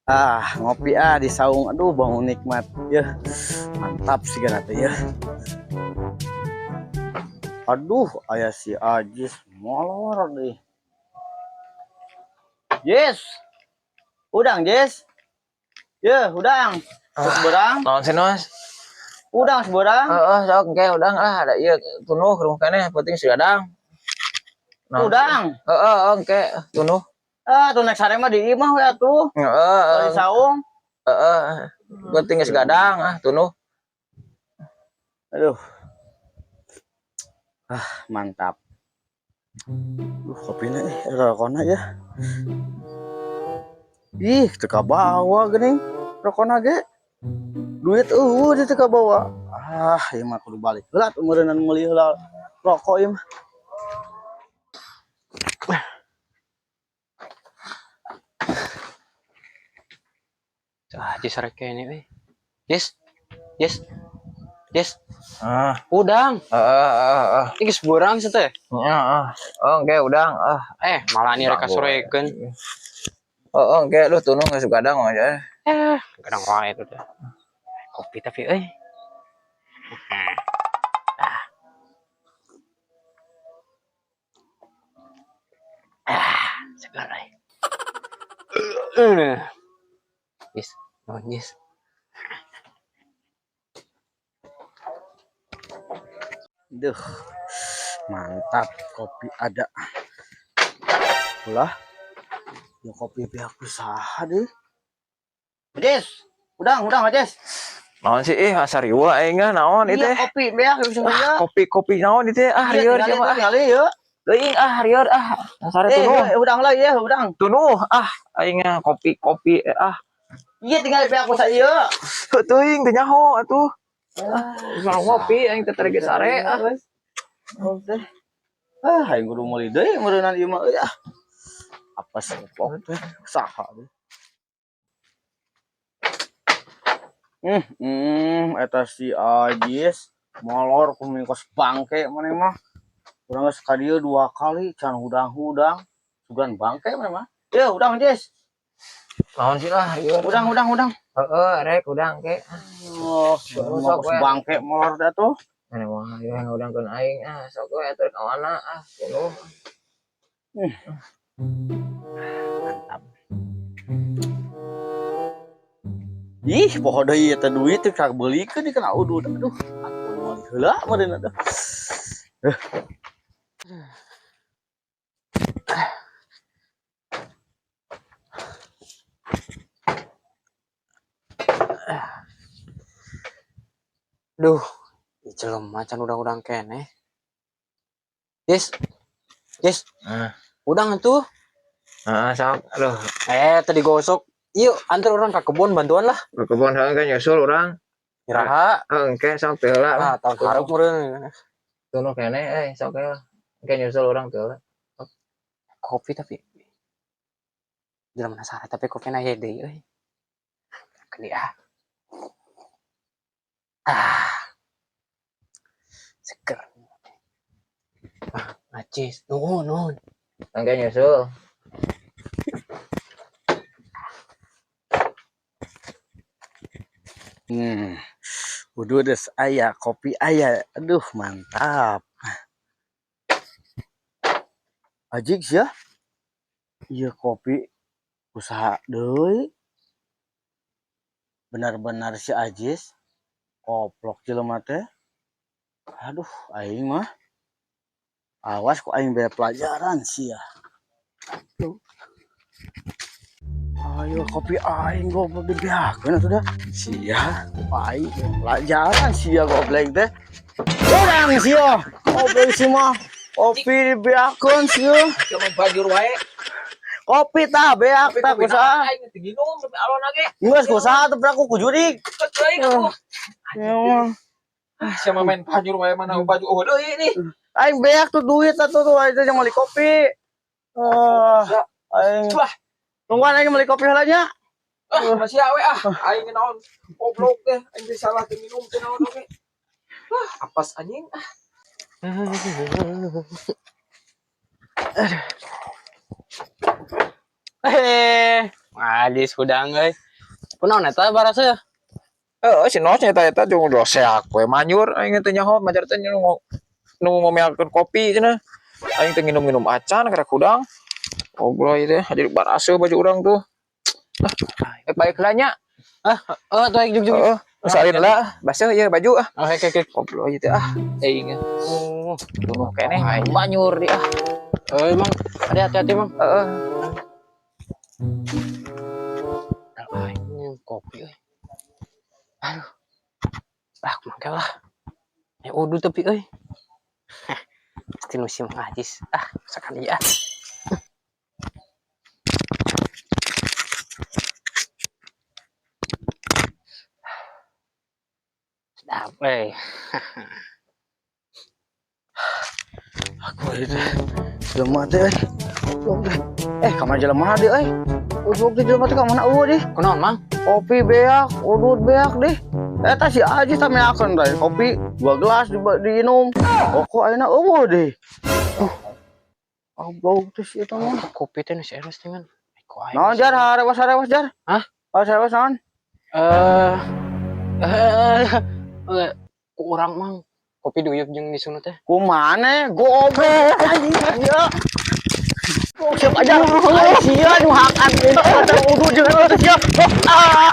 Ah, ngopi ah di saung. Aduh, bangun nikmat. Ya, mantap sih kan ya. Aduh, aya si Ajis molor deh. Yes. Udang, Jis. Ya, udang. Terus berang. Naon sih, Nos? Udang seberang. Heeh, sok engke udang ah, ada ieu tunuh rumah keneh penting si gadang. Naon? Udang. Heeh, engke tunuh. Ah, tuh naik sare mah di imah we atuh. Heeh. Di saung. Heeh. Penting geus gadang ah tunuh. Aduh. Ah, mantap. Kopinya rokona ya. Ih, teu kabawa geuning rokona ge. Duit eueuh di teu kabawa. Ah, ieu mah kudu balik heula tuh meureunnan meuli heula rokok ieu mah. Ah, jis rek kene euy. Jis. Jis. Jis. Ah, Udang. heeh heeh heeh. Ini geus beurang sih teh. Nya ah. Oh, engke udang ah. Eh, malah nih rek kasorekeun. Heeh, engke lu tunuh geus gadang aja. Eh, kadang wae tuh teh. Kopi tapi euy. Ah. Ah, segar euy. Eh. Jis, nuhun Jis. Duh, mantap kopi ada. Ulah, ya kopi pihak usaha deh. Jis, udang, udang Jis. Naon sih ih asa riweuh aing ah naon ieu Iya teh? kopi beak bisa Ah, kopi-kopi naon ieu teh? Ah, rieur sia mah. Tinggali ya. Teuing ah rieur ah. Sare Eh, tunuh. udang lah ya, udang. Tunuh ah aing ah kopi-kopi ah. Iya tinggal pihak usaha iya. Heuh teuing teu nyaho atuh. Ah, ngopi aing teh terege sare ah. Oke. Ah, aing kudu meuli deui meureunnan ieu mah euy ah. Apa sih pok teh saha deh. Eta si Ajis molor ku mingkos bangke maneh mah. Urang geus ka dieu 2 kali can hudang-hudang. Sugan bangke maneh mah. Ye, hudang Jis. Naon sih lah rieur. Hudang, hudang, hudang. Heeh, rek udang ke. Oh, Sok mah we. bangke molor teh tuh. Mana mah ieu ngudangkeun aing ah sok we atuh ka mana ah tunuh. Mantap. Ih, poho deui eta duit teh kabeulikeun di kana udud. Aduh, atuh meuli heula meureun atuh. Duh, jelema can udang-udang keneh. Jis. Jis. Ah. Udang atuh. Heeh, sok. Aduh, Eh, tadi gosok. Yuk, antar orang ke kebun bantuan lah. ke kebun heeh kan nyusul urang. Iraha. Heeh, engke sok teu heula. Ah, tahun hareup meureun. Tunuh keneh euy sok we lah. Engke nyusul urang teu heula. Kopi tapi jelema sare tapi kopina aya deui euy. Keun ah. Ah. Seger. Ah, ngacis. Nuhun, nuhun. Engke nyusul. Udah des aya, kopi aya. Aduh, mantap. Ajik ya. Iya kopi usaha deui. Benar-benar si Ajis koplok jelema teh. Aduh, aing mah. Awas ku aing bere pelajaran sia. Tuh. Ayo kopi aing goblok dibeakeun atuh dah. Sia, aing pelajaran sia goblok teh. Urang sia, goblok si mah. Kopi dibeakeun sia. Cuma bajur wae. Kopi tah beak tah kusaha. Aing teu nginum sampe alon ge. Geus kusaha teh aku ku jurig. Teuing atuh. Ya mah. Ah, sia mah main bajur wae mana baju eueuh deui nih. Aing beak tuh duit atuh tuh aing teh meuli kopi. Ah, aing. Wah. Tungguan aing meuli kopi heula nya. Ah, masih awe ah. Aing naon goblok teh, aing teh salah teu minum teh naon oge. Ah, apas anjing ah. Eh, Ajis hudang euy. Kunaon eta baraseuh? Heeh, si Nos nya eta jeung doseak we manyur aing teh nyaho majar teh nu ngomealkeun kopi cenah. Aing teh nginum-nginum acan karek hudang. Goblok ieu teh jadi baraseuh baju urang tuh. Ah, balik lah nya. Ah, oh, tuh aing jug-jug. Heeh, usahain lah baseuh ieu baju ah. Oke. Goblok ieu teh ah. Aing Oh, tunduh keneh manyur di ah. eh, Mang, ada hati-hati, Mang. Heeh. Aing minum kopi euy. Aduh. Ah, kumaha lah. Ya udah tapi euy. Heh, pasti nu si Mang Ajis. Ah, masakan ieu ah. Sedap euy. Aku itu jelema teh euy. Goblok teh. Eh, kamar jelema deui euy. Goblok teh jelema teh ka mana eueuh deh. Kunaon, Mang? Kopi beak, udut beak deh. Eta si Ajis tameakeun teh kopi dua gelas di diinum. Rokok ayeuna eueuh deh. Goblok teh si eta mah. Kopi teh nu si Eros teh ngan. Eh, ku aing Naon jar harewas-harewas jar? Hah? Harewas naon? Eh, eh, eh, ku urang, Mang. Kopi diuyup jeung disunut teh. Kumane goblok anjing ya. Siap aja. Ai sia nu hakan eta udut jeung eta sia. Ah.